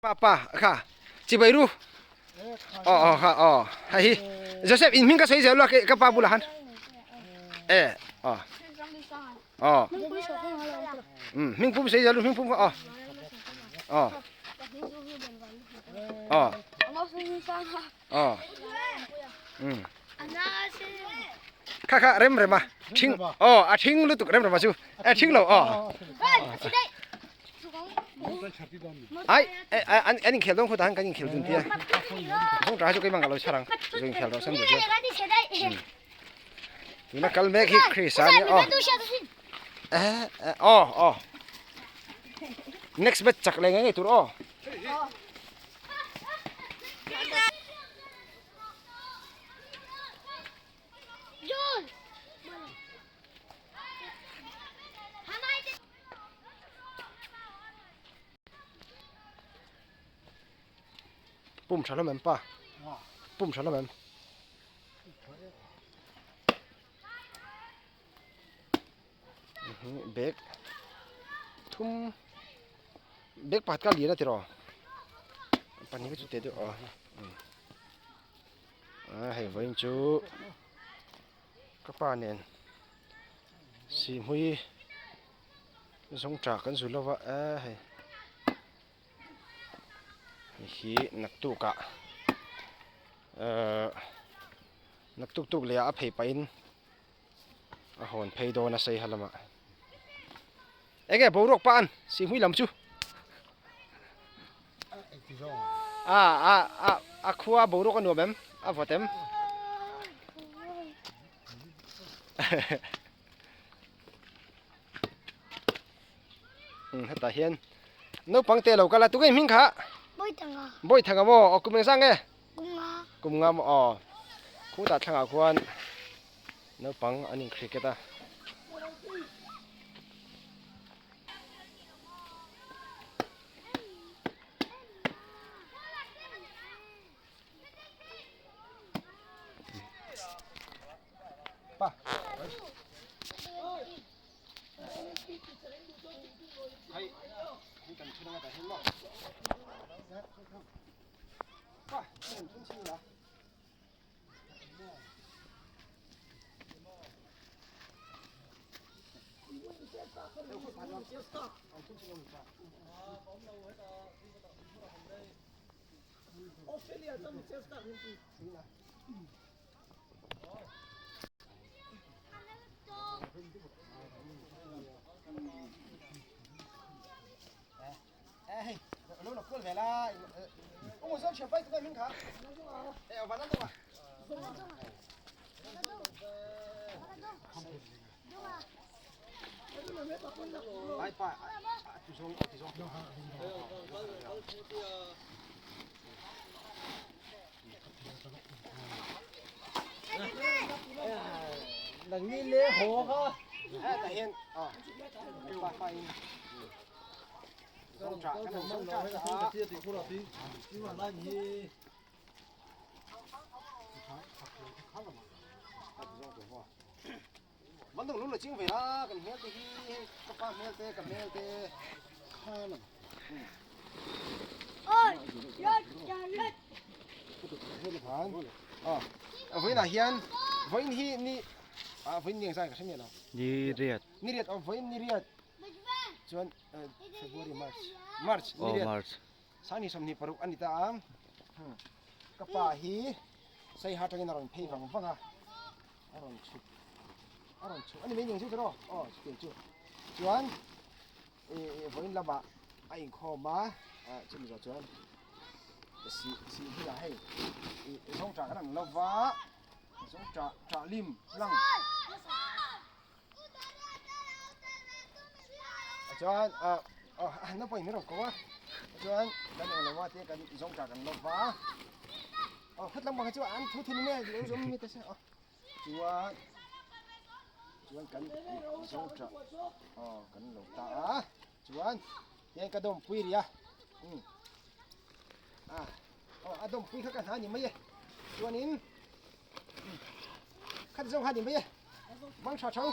Pa pa kha chibai ru aw aw kha aw hei hi Joseph in hming ka sawi zel lo ka pa bulah khan e aw aw um hming pum sawi zel ru hming pum kha aw aw aw aw um kha kha rem rema thing aw a thing lutuk rem rema chu e thing lo aw ai an an inkhel dawn khawtah khan kan inkhel dun tia zawng tah chu keimah ka lo chhar ang zawng inkhel rawh san duh chu tuna kal mek hi Chris a nia aw aw aw next match chak leh ngei ngei tur aw Pum tha hlawm em pa? Pum tha hlawm em? Bag thum bag pakhat ka lian a tiraw pahnih ka chu te deuh aw a hei vawiin chu ka pa nen sihhmui zawng tah kan zul lova a hei hei hi naktuk ah ehh naktuk tuk leh ah a phei pahin a hawn phei dawn a seiha lamah enge boruak pa an sihhmui lam chu a a a a khua boruak a nuam em a vawt em hetah hian naupang te lo kal a tunge hming kha Bawithanga Bawithanga maw aw kum engzah nge kum nga kum nga maw aw khutah thlangah khuan naupang an in cricket a. Pa. Hei, hei kan thun anga tah hian maw. Pa, kan thun chhin la. Vawiinah hian vawiin hi ni ah vawiin ni engzai ka hre miah lo. Ni riat. Ni riat aw vawiin ni riat chuan February March March ni riat. March. Sangni 26 a ni ta a. Ka pa hi Saiha atangin a rawn phei vang vang a. A rawn chhuk a rawn chhuk a ni mai ni ang chu tiraw aw chutiang chu chuan vawiin lamah a inkhawm a chumi zawh chuan sih sih hmunah hei zawng tah kan ang lo va zawng tah tah lim lang chuan ah naupang in min rawn ko a chuan kan eng lo a te kan zawng tah kan lo va aw khat lampang hi chu an thu thin ania lo zawm mi te se aw chuan chuan kan zawng tah aw kan lo ta a chuan tiang ka dawm pui ri a um a aw a dawm pui kha ka hna ni mai e chuanin khat zawng kha ni mai e mang tha tho